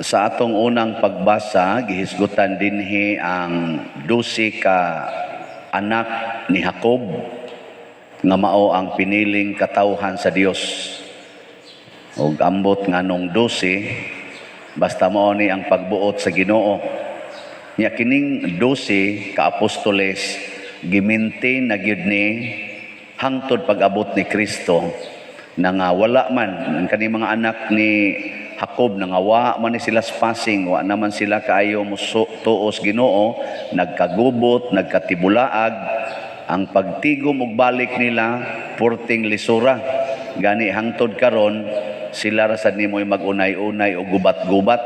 Sa atong unang pagbasa, gihisgutan dinhi ang 12 ka anak ni Jacob nga mao ang piniling katawhan sa Dios. Og ambot nganong 12, basta mao ni ang pagbuot sa Ginoo. Nya kining 12 ka apostoles gi-maintain na gyud ni hangtod pag-abot ni Kristo na nga wala man ang kaning mga anak ni Jacob na nga wa man ni sila spasing, wa naman sila kaayo mutuo sa Ginoo, nagkagubot, nagkatibulaag. Ang pagtigom og balik nila purting lisura. Gani hangtod karon sila ra sad nimoy mag-unay-unay og gubat-gubat.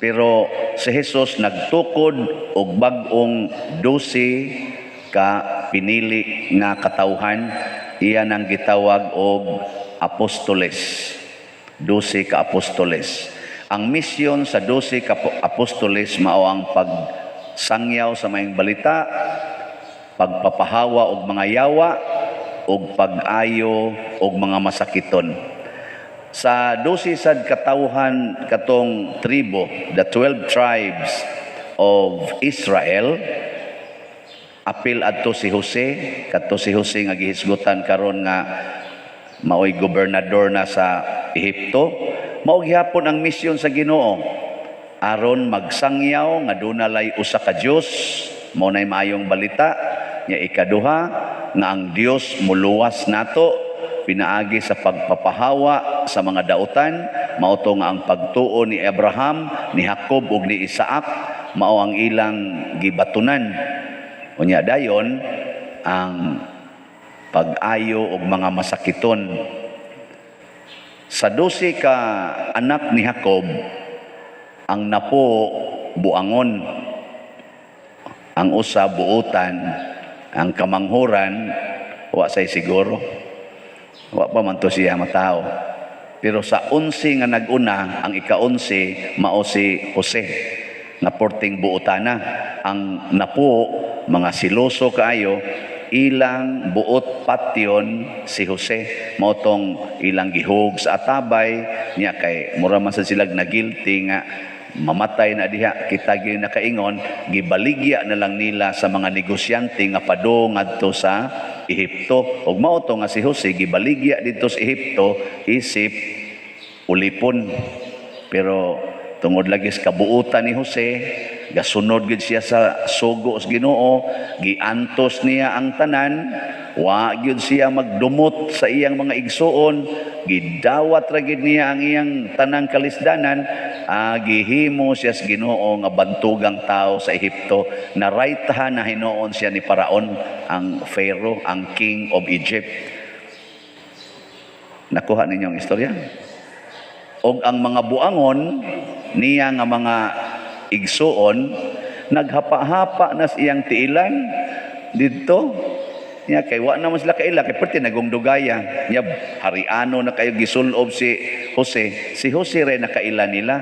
Pero si Jesus nagtukod og bag-ong 12 ka pinili nga katawhan, iya nang gitawag og apostoles. 12 ka apostoles. Ang misyon sa 12 ka apostoles mao ang pagsangyaw sa maayong balita, pagpapahawa og mga yawa, og pag-ayo og mga masakiton. Sa 12 sad katawhan katong tribo, the 12 tribes of Israel, apil adto si Jose, kadto si Jose nga gihisgutan karon nga maoy gobernador na sa Ehipto. Mao gihapon ang misyon sa Ginoo aron magsangyaw nga duna lay usa ka Dios, mao nay maayong balita. Nya ikaduha, nga ang Dios muluwas nato pinaagi sa pagpapahawa sa mga dautan, mao to nga ang pagtuo ni Abraham, ni Jacob ug ni Isaac mao ang ilang gibatunan. Unya dayon ang pag-ayo og mga masakiton. Sa 12 ka anak ni Jacob, ang napo buangon, ang usa buutan, ang kamanghuran wa say siguro. Wa pa man to siya matao. Pero sa 11 nga nag-una, ang ika-11 mao si Jose nga porting buotana. Ang napo mga siloso kaayo, ilang buot patyon si Jose. Mao tong ilang gihug sa atabay niya kay mura man sa silag na guilty nga mamatay na diha kita gyud nakaingon, gibaligya na lang nila sa mga negosyante nga padung ngadto sa Ehipto. Ug mao to nga si Jose gibaligya didto sa Ehipto isip ulipon. Pero tungod lagi sa kabuutan ni Jose, gasunod gid siya sa sugo sa Ginoo, giantos niya ang tanan, wa gyud siya magdumot sa iyang mga igsuon, gidawat ra gid niya ang iyang tanang kalisdanan, gihimo siya sa Ginoo nga bantugang tao sa Ehipto. Na right-hand na hinuon siya ni Paraon, ang Pharaoh, ang king of Egypt. Nakuha ninyo ang istorya? Og ang mga buangon niya nga mga igsuon naghapa-hapa na sa iyang tiilan didto niya kay wa naman sila kaila kay perti nagong dugaya niya, hariano na kayo gisulob si Jose. Si Jose ray nakaila nila.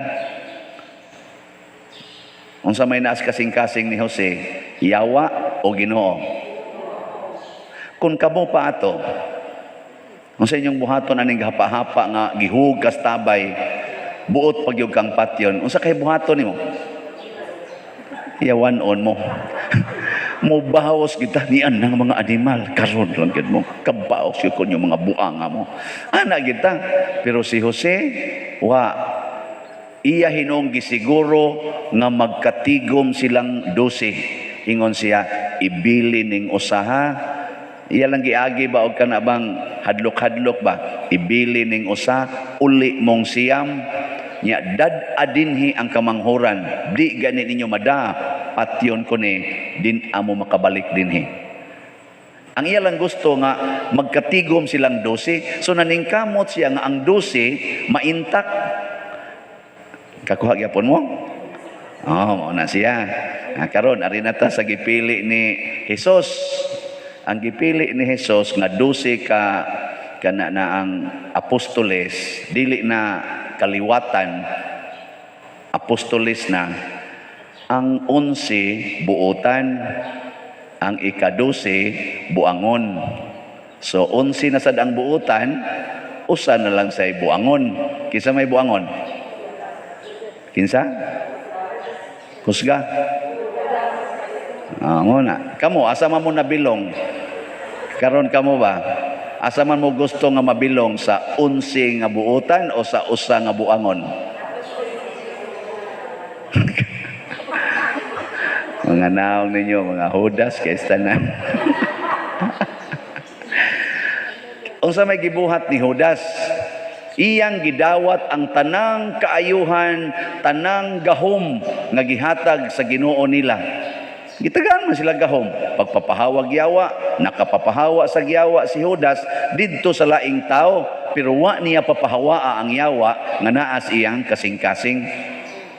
Unsa may naas kasing-kasing ni Jose, yawa o Ginoo? Kung kamo pa ato, unsa inyong buhaton aning gahapa-hapa nga gihug kas tabay, buot pagyud kang patyon? Unsa kay buhaton nimo? Yawan-on mo. Mubawas kita nian ng mga animal karon lang gid mo kabaos yun kun yung mga buanga mo ana kita. Pero si Jose wa, iya hinuong gisiguro nga magkatigom silang 12. Ingon siya, "Ibili ning usaha." Iya lang giagi ba og kana bang hadlok-hadlok ba, "Ibili ning usa, uli mong siyam." Nya dad dinhi ang kamanghuran, di gani ninyo mada, patyon ko ni din amo makabalik dinhi. Ang iya lang gusto nga magkatigom silang 12. So naningkamot siya nga ang 12 maintak. Kakuha gyapon mo? Oh, mao na siya. Ah, karon ari na ta sa gipili ni Jesus. Ang gipili ni Jesus nga 12 ka kana na ang apostoles, dili na kaliwatan, apostoles na. Ang 11 buotan, ang ika-12 buangon. So 11 na sad ang buotan, usa na lang say buangon. Kinsa may buangon? Kinsa? Husga. Ah, mo na. Kamo, asa man mo nabilong? Karon kamo ba? Asa man mo gusto nga mabilong, sa 11 nga buutan o sa 1 nga buangon? Mga naong ninyo, mga Judas kay tanan. Unsa may gibuhat ni Judas? Iyang gidawat ang tanang kaayuhan, tanang gahom nga gihatag sa Ginoo nila. Gitagaan man sila gahom. Pagpapahawag yawa, nakapapahawa sa yawa si Judas didto sa laing tao, pero wa niya papahawaa ang yawa nga naa sa iyang kasing-kasing.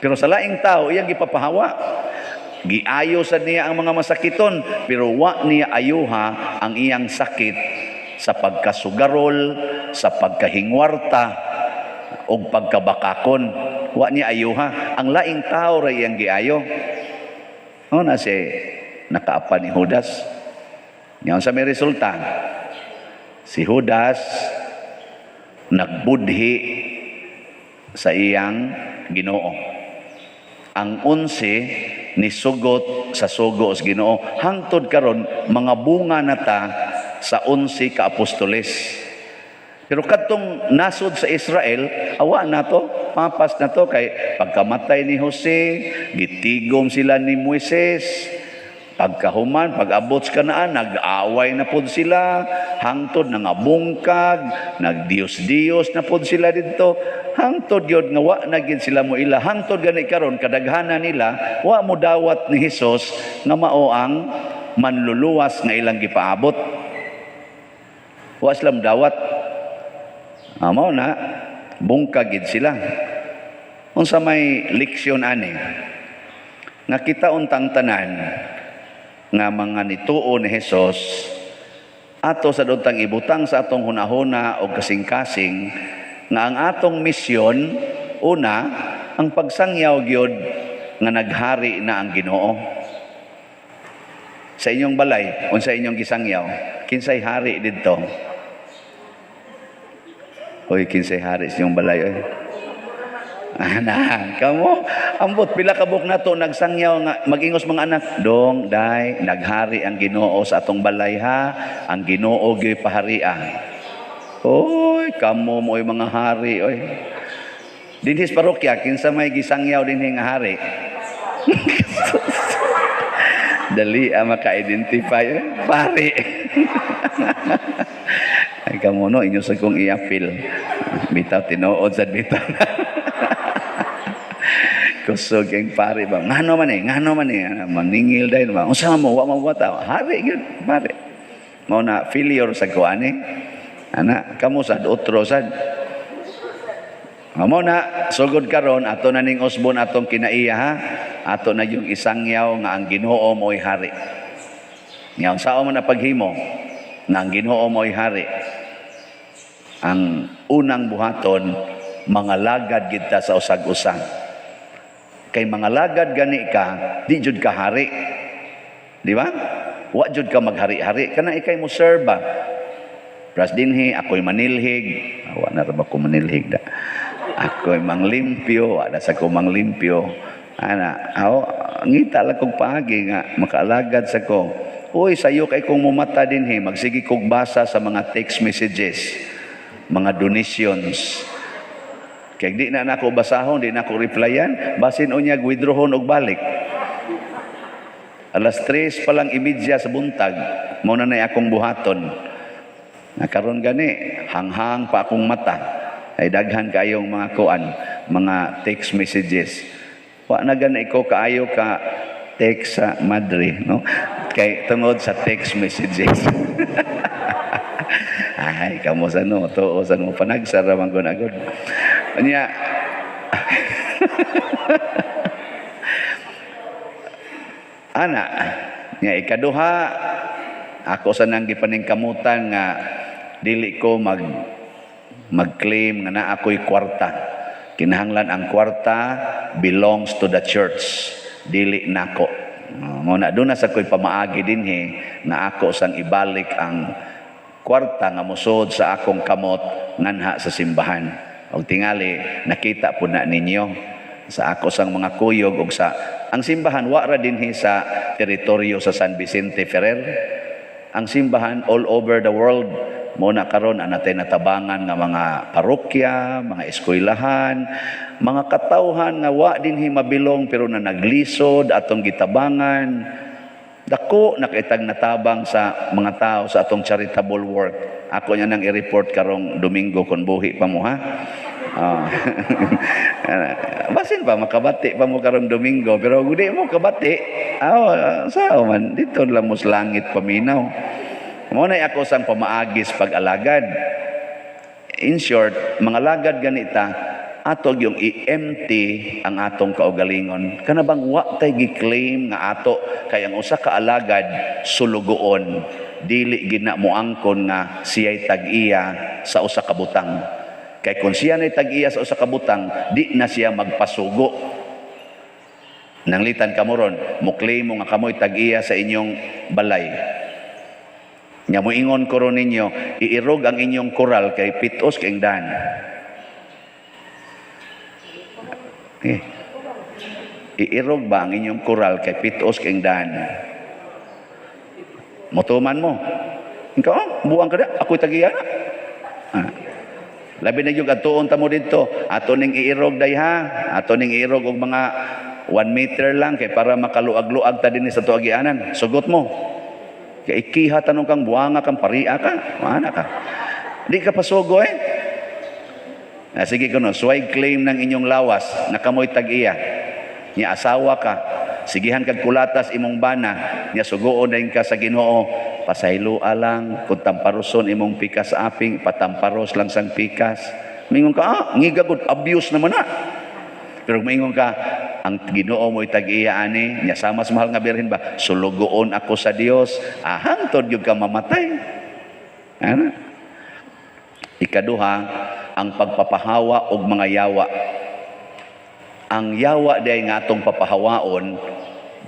Pero sa laing tao iyang gipapahawa. Giayo sad niya ang mga masakiton, pero wa niya ayuha ang iyang sakit sa pagkasugarol, sa pagkahingwarta og pagkabakakon. Wa niya ayuha. Ang laing tao ra iyang giayo. O na si nakaapa ni Judas. Ngayon sa may resulta, si Judas nagbudhi sa iyang Ginoo. Ang 11 nisugot sa sugo sa Ginoo. Hangtod karon mga bunga na ta sa 11 ka apostoles. Pero kadtong nasod sa Israel, awa na to, papas na to, kay pagkamatay ni Jose, gitigom sila ni Moises. Pagkahuman, pag-abot sa Kanaan, nag-away na pod sila, hangtod nangabungkag, nagdiyos-diyos na pod sila didto. Hangtod yun nga wa na gid sila mo ila. Hangtod gani karon kadaghana nila, wa mo dawat ni Hesus nga mao ang manluluwas nga ilang gipaabot. Wa sila dawat. Mao na, bungkag gid sila. Unsa may leksyon ani? Nga kita untang tanan nga mga nituo ni Hesus, ato sa untang ibutang sa atong hunahuna o kasing-kasing nga ang atong misyon, una, ang pagsangyaw gyud nga naghari na ang Ginoo. Sa inyong balay, unsa inyong gisangyaw, kinsay hari didto? Oy, kinsay hari sa inyong balay oy? Ana, kamo, ambot pila ka buok nato nagsangyaw nga magingos mga anak, dong, day, naghari ang Ginoo sa atong balay ha, ang Ginoo gyud paharia. Oy, kamo mo'y mga hari oy. Dinhi sa parokya, kinsa may gisangyaw dinhi nga hari? Dali ang maka-identify, eh, pari. Ay kamo no, inyo sa kong i-appeal. Bitaw tinuod sad bitaw. Kusog ang pari ba? Ngano man eh, ngano man eh. Maningil dahil ba? Unsa mo, wa mo bata. Hari gyud, pari. Mao na failure sa kuan eh. Ana, kamo sad otro sad. Mao na sugod karon ato na ning usbon atong kinaiya ha. Ato na yung isangyaw nga ang Ginoo mo'y hari. Nya unsa man na paghimo nga ang Ginoo mo'y hari? Ang unang buhaton, mga lagad kita sa usag-usa. Kay mga lagad gani ka, di jud ka hari. Di ba? Wa jud ka maghari-hari. Kana ikay mo serve ba? Pras dinhi, ako'y manilhig. Wa na ra ba ko manilhig da? Ako'y manglimpyo. Wa na sa ko manglimpyo. Ana, aw, ngita lang kog paagi nga makaalagad sa ko. Uy, sayo kay kong mumata dinhi, magsige kog basa sa mga text messages, mga donations. Kay di na nako basahon, di na ako replyan, basin unyag withdrawhon og balik. 3:30 pa lang imidya sa buntag, mao na nay akong buhaton. Nakaron gani, hanghang pa akong mata. Ay daghan kayong mga kuan, mga text messages. Wa na gani ko kaayo ka text sa madre, no? Kay tungod sa text messages. Ay, kamo sa no, tuo sa mo panagsara man gud agud. Nya ana, nya ikaduha ako sa nang gipaningkamutan nga dili ko mag-claim nga naa ako'y kwarta. Kinahanglan ang kwarta belongs to the church, dili nako. Mo na doon na sa ko'y pamaagi dinhi nga ako sang ibalik ang kwarta nga mosod sa akong kamot nganha sa simbahan. Og tingali nakita po na ninyo Sa ako sang mga kuyog ug sa ang simbahan, wa ra dinhi sa teritoryo sa San Vicente Ferrer. Ang simbahan all over the world. Mo na karon ang natay natabangan nga mga parokya, mga eskwelahan, mga katawhan nga wa dinhi mabilong pero na naglisod atong gitabangan. Dako nakitag natabang sa mga tao sa atong charitable work. Ako niya nang i-report karong Domingo kung buhi pa mo, ha. Basin pa makabati pa mo karong Domingo, pero kung di mo kabati, aw, sao man dito lang mo sa langit paminaw. Mo na ako sang pamaagis pag-alagad. In short, mga lagad ganita, ato yung i-empty ang atong kaugalingon. Kana bang wa tay gi-claim nga ato, kay ang usa ka alagad sulugoon, dili gina moangkon nga siya'y tag-iya sa usa ka butang. Kay kung siya na'y tag-iya sa usa ka butang, di na siya magpasugo. Nanglitan kamo ron, mo-claim mo nga kamoy tag-iya sa inyong balay. Nya moingon ko ron ninyo, "Iirog ang inyong koral kay pitos kay dan." Eh, iirog ba ang inyong koral kay pitos kay dan? Motuman mo. Ikaw, oh, buang ka na, ako'y tag-iya na. Ah. Labi na yung atuon ta mo dito, ato ning iirog day ha, ato ning iirog og mga 1 meter lang kay para makaluag-luag ta dinhi sa tuagianan. Sugot mo. Kay ikiha tanong kang buanga kang paria ka, mana ka. Di ka pasugo eh. Ah, sige kuno, sway claim ng inyong lawas na kamoy tag-iya. Nya asawa ka, sigihan kag kulatas imong bana, nya sugoon dayon ka sa Ginoo, pasayloa lang kung tamparoson imong pikas aping, patamparos lang sang pikas. Mingon ka, "Ah, ngiga gud, abuse naman na." Pero mingon ka, ang Ginoo mo'y tag-iya ani, nya sama sa mahal nga birhen ba, sulugoon ako sa Dios, ah, hangtod gyud ka mamatay. Ana? Ikaduha, ang pagpapahawa og mga yawa. Ang yawa day nga atong papahawaon,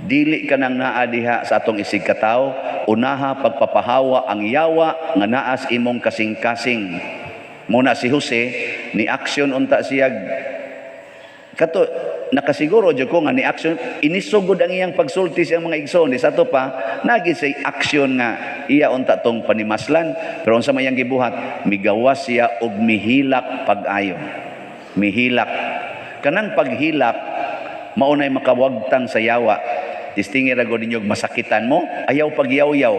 dili ka nang naa diha sa atong isig katawo, unaha pagpapahawa ang yawa nga naas imong kasing-kasing. Muna si Jose, ni aksyon unta siya kato, nakasiguro jud ko nga ni aksyon inisugod ang iyang pagsulti sa mga igsoon. Di sa ato pa nagi say aksyon nga iya unta tong panimaslan, pero unsa may iyang gibuhat, migawas siya og mihilak pag-ayo. Mihilak, kanang paghilak maunay makawagtang sa yawa. Tistingi ra gud ninyo, masakitan mo, ayaw pagyaw-yaw,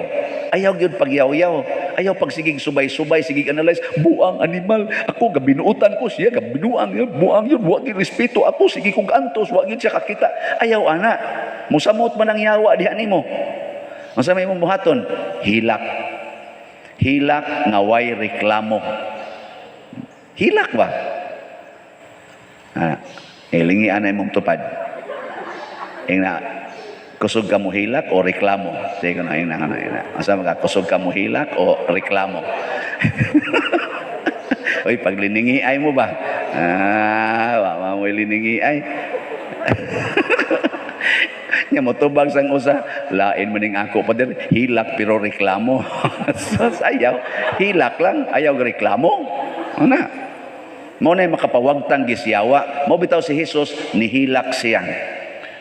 ayaw gyud pagyaw-yaw, ayaw pagsigig subay-subay, sigig analyze, "Buang animal ako, gabinuutan ko siya, gabinuang yun, buang yun, wa gyud respeto ako, sige kog antos, wa gyud siya kakita." Ayaw ana, musamot man ang yawa diha nimo. Unsa may imong buhaton? Hilak, hilak nga way reklamo. Hilak ba? Ah, ilingi ana imong tupad. Ingna, kusog ka mo hilak o reklamo? Sige na, ingna na, ingna. Asa mga kusog ka mo hilak o reklamo? Oy, pagliningi ay mo ba? Ah, wa mo liningi ay. Nya motubag sang usa, "Lain man ning ako, pader, hilak pero reklamo." So, ayaw, hilak lang, ayaw reklamo. Ano na? Mo na makapawagtang gisyawa. Mo bitaw si Jesus, nihilak siya.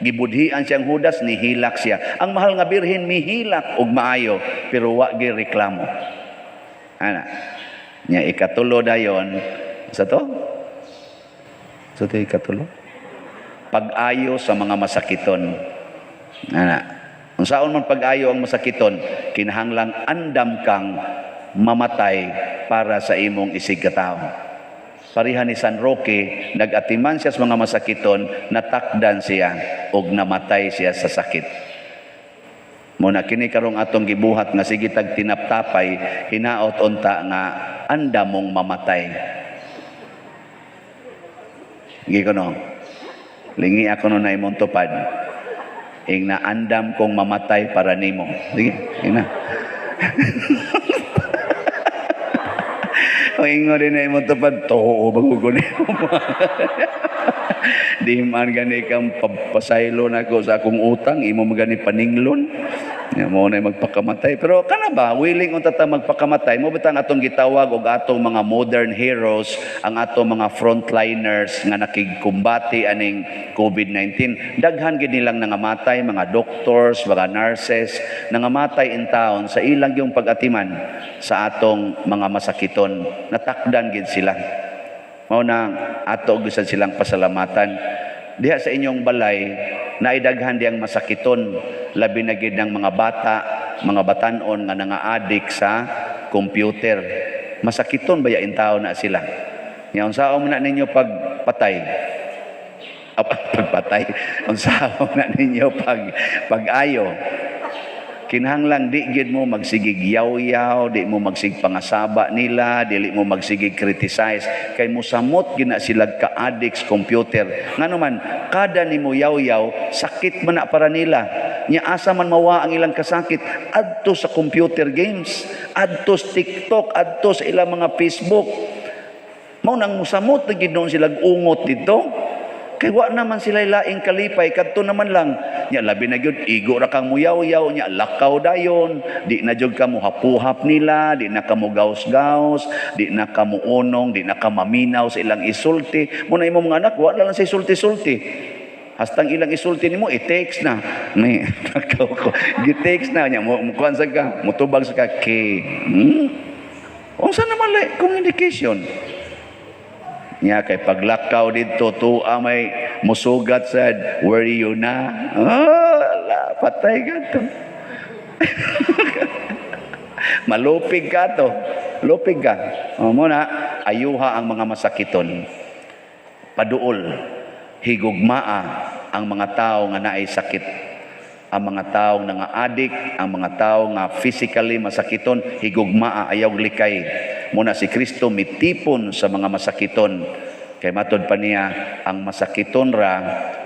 Gibudhian siyang Judas, nihilak siya. Ang mahal nga birhen mihilak og maayo, pero wa gi reklamo. Ana. Nya ikatulo dayon, sa to? Sa to ikatulo? Pag-ayo sa mga masakiton. Ana. Unsaon man pag-ayo ang masakiton, kinahanglang andam kang mamatay para sa imong isig katawo. Pareha ni San Roque, nag-atiman siya sa mga masakiton, natakdan siya og namatay siya sa sakit. Muna kini karong atong gibuhat nga sige tag tinaptapay, hinaot unta nga andamong mamatay. Sige ko no. Lingi ako no na imong tupad. Ing na andam kong mamatay para nimo. Sige, ina. Ingon din na imong tupad, tuo ba ko ni? Di man gani kang pasaylo nako sa akong utang, imo man gani paninglon. Ya, mo na magpakamatay. Pero kana ba, willing unta ta magpakamatay, mo bitang atong gitawag og atong mga modern heroes, ang atong mga frontliners nga nakigkumbati aning COVID-19. Daghan gid nilang nangamatay, mga doctors, mga nurses, nangamatay in town sa ilang yung pag-atiman sa atong mga masakiton. Natakdan gid sila. Mao na ato gyud silang pasalamatan. Diha sa inyong balay, naidaghan diyang masakiton, labi na gid ng mga bata, mga batanon nga nanga-addict sa computer. Masakiton ba in tao na sila? Nya unsaon man na ninyo pagpatay? Ah, pagpatay. Unsaon na ninyo pag-ayo? Kinahanglan di gid mo magsigig yaw-yaw, di mo magsigig pangasaba nila, dili mo magsigig criticize kay musamot gina sila ka-addicts computer. Ngano man kada nimo yaw-yaw, sakit man na para nila. Nya asa man mawa ang ilang kasakit? Adto sa computer games, adto sa TikTok, adto sa ilang mga Facebook. Mao nang musamot na gid noon sila ungot dito. Kay wa naman sila laing kalipay, kadto naman lang. Nya labi na gyud igo ra kang muyaw-yaw, nya lakaw dayon, di na jud ka mohapuhap nila, di na ka mo gaus-gaus, di na ka muunong, di na ka maminaw sa ilang isulti. Muna imong mga anak, wa na lang sa isulti-sulti. Hastang ilang isulti nimo, i-text na. Ni, nakaw ko. Gi-text na niya, mo mukuan sa ka, mutubag sa ka, ke. Unsa naman lay communication? Nya kay paglakaw didto tuwa may musugat sad, where you na? Ah, la, patay ka to. Malupig ka to. Lupig ka. O mo na, ayuha ang mga masakiton. Paduol, higugmaa ang mga tao nga naay sakit. Ang mga tao nga nga-addict, ang mga tao nga physically masakiton, higugmaa, ayaw likay. Muna si Kristo mitipon sa mga masakiton. Kay matod pa niya, ang masakiton ra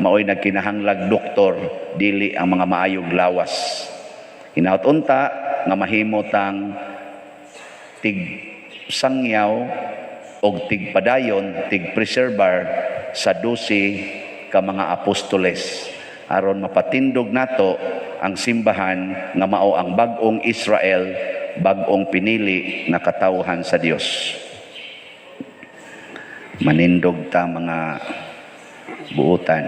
maoy nagkinahanglag doktor, dili ang mga maayog lawas. Hinaut unta nga mahimo tang tig sangyaw og tigpadayon, tig preservar sa 12 ka mga apostoles aron mapatindog nato ang simbahan nga mao ang bag-ong Israel, bag-ong pinili na katawhan sa Dios. Manindog ta, mga buutan.